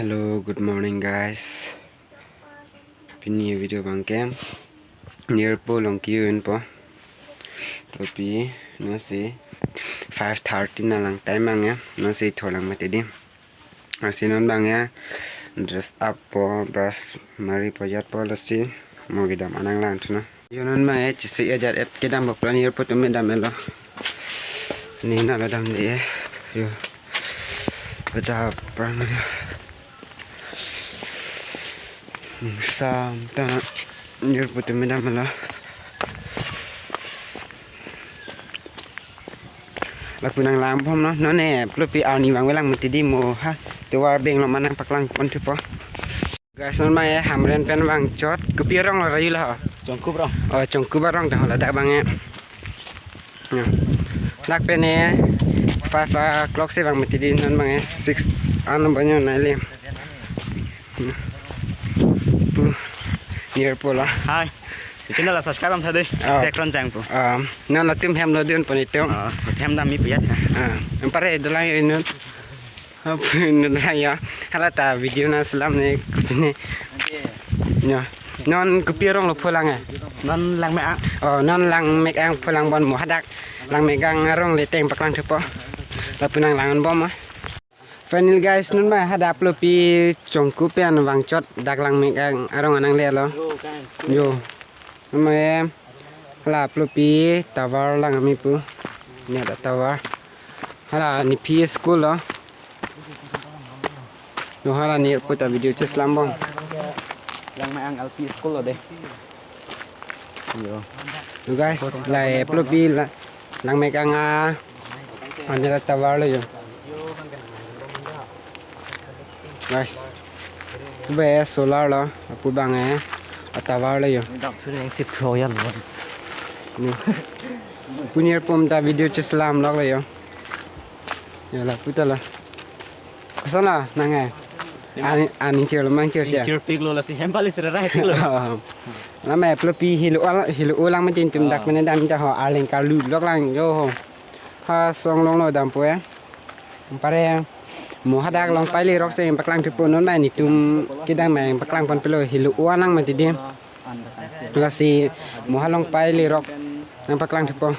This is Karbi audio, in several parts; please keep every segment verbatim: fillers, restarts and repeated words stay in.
Hello, good morning, guys. Pini video abangke nirpo along ke-unpo. Plopi, non si five thirty na lang time abang ya. Non si tholang mati di. Lasi non abang ya, dress up po, brush mari po, jat po, lasi mo kedam anang lang thuno. Yo, non abang ya, chisi ajat et kedam po, plan nirpo atum me dam-etlo. Ni na lo damde. Yo. Beda prang ya. Hmm, sam ta na nirpo atum me dam-etlo. Lapu nanglangbomlo, non ne plopi arni abang welang mati di, mo ha tovar beng lo ma nangpaklang pon thupo. Guys, non abang ya Hamren pen vangchot, kopi arong lo ra-ilo ho? Chongkup arong. Oh, Chongkup arong dak, ho ladak abang ya. Ya. Dak pen ya five o'clock si vang mati di, non abang ya six an lo banyo neli. Hmm. Pu, nirpo lo. Hi. Channel la subscribe damtha dei. Ah. Subscribe kron chang pu. Ah, non latum hem lo dun pon itum. Ah, hem dam mi piyat. Ah, anpar dolang inut. Apa inut dolang ya? Hala ta video nangselam ne, kopi ne. Ya. Non kopi arong lo pholang eh? Non Langmekang. Oh, non Langmekang pholang bon, mo hadak Langmekang arong le teng paklang thupo. Lapu nanglang-onbom ah. Final guys, non abang hadak plopi Chongkup pen vangchot, dak Langmekang arong anang le-etlo. Yo. Mane hala plopi tovar lang ami pu. Ne dak tovar. Hala nephi school lo. Yo, hala nirpo ta video cheselambom. Langmekang L P school lo dei. Yo. Yo guys, lahei plopi la Langmekang a, ane la tovar lo yo. Guys. Be solar lo, lapu abang eh, a tovar lo yo. Dak thu neng sip thu yan lo. Ni. Pu nirpo atum ta video cheselam lok lo yo. Yo, lapu ta lo. Koson lo nang eh? Aning, aning chirlo, mang chir sia. Chirpiklo, lasi hem pali sera raipiklo. Oh. Lama plopi helo al-, helo-o lang mati itum dak mane dam ta ho, arleng karlu lok lang yo ho. Ha song longlo dampo eh. Anpar mo hadak Longpai lerok si paklang thupo, non abang netum kedam abang paklang pon pelo, helo-o anang mati di. Lasi mo ha Longpai lerok nangpaklang thupo.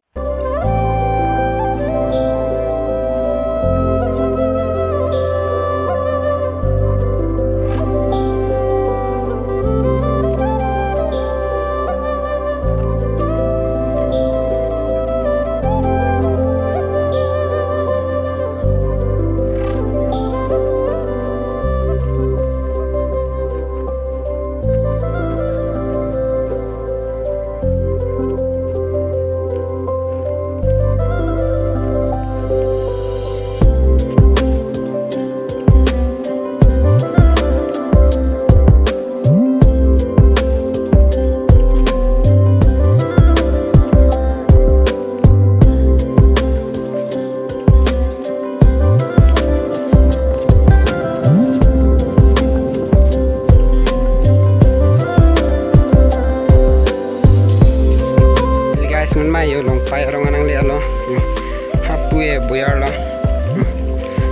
Guys, non abang yo Longpai arong anang le-etlo. Yo. Hapu eh boyar lo.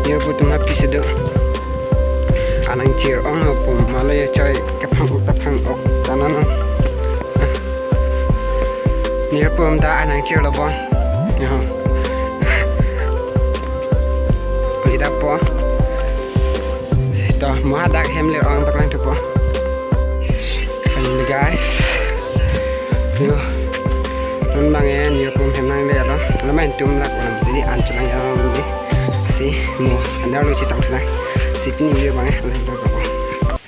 Yo, pu atum hapu si do. Anang chir-ong ho pu, malo yo choi kephang-ok kephang-ok tanan. Nirpo atum ta anang chirlo bon. Yo. Kita po. To, mo hadak hem lerok nangpaklang thupo. Finally guys. Yo. Non abang eh, nirpo hem nang le-etlo. Lama itum lak ulang. Jadi anchot lang ya, lang ini. Si mo andar lo si tang thuna. Si pini video abang eh.